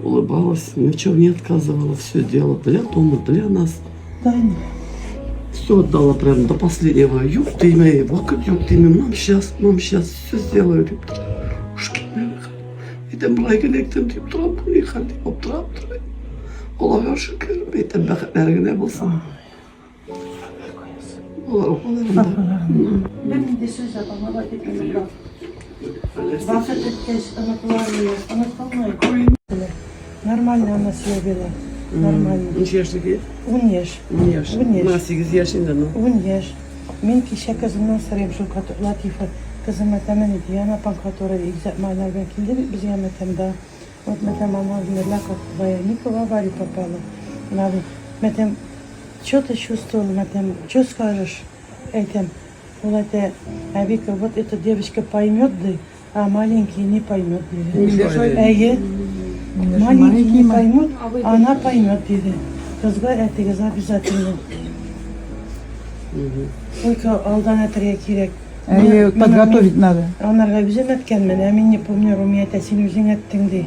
Улыбалась, ничего не отказывала, все делала для дома, для нас. Да, Все отдала прям до последнего. Юк димә, вакыт юк димә, мам, сейчас, мам, сейчас все сделаю, дип тора. Уж китмә. Әйтәм, болай гына әйттем, дип торам, бу ни хәл дип аптырап торам. Аллага шөкер, әйтәм, бәхетләре генә булсын. Алар апаларында. Бернинди сүз дә булмады дип уйлыйм. Вакыт үткәч, онытылармы? Онытылмый. Нормально она себя вела. Нормально. Ничә яшьлеге? Ун яшь. Ун яшь. Ун яшь. Менә 8 яшь инде, ну. Ун яшь. Мин кичә кызымнан сорыйм шул Латифа. Кызым әйтәмен, Диана апаң, которая игезәк малайлар белән килде бит безгә, мәтәм, да. Вот, мәтәм, она умерла, как твоя Ника в аварию попала. Надо, мәтәм, что ты чувствовала, мәтәм, что скажешь? Әйтәм, ул әйтә, Әбика, вот эта девочка поймет, ди, а маленький не поймет, диде. Әйе. Маленький не поймет, а она поймет, диде. Кызга әйтегез обязательно. Только алдан әйтергә кирәк. Әйе, подготовить надо. Анарга үзем әйткәнмен, ә мин не помню, Румия әйтә, син үзең әйттең, ди.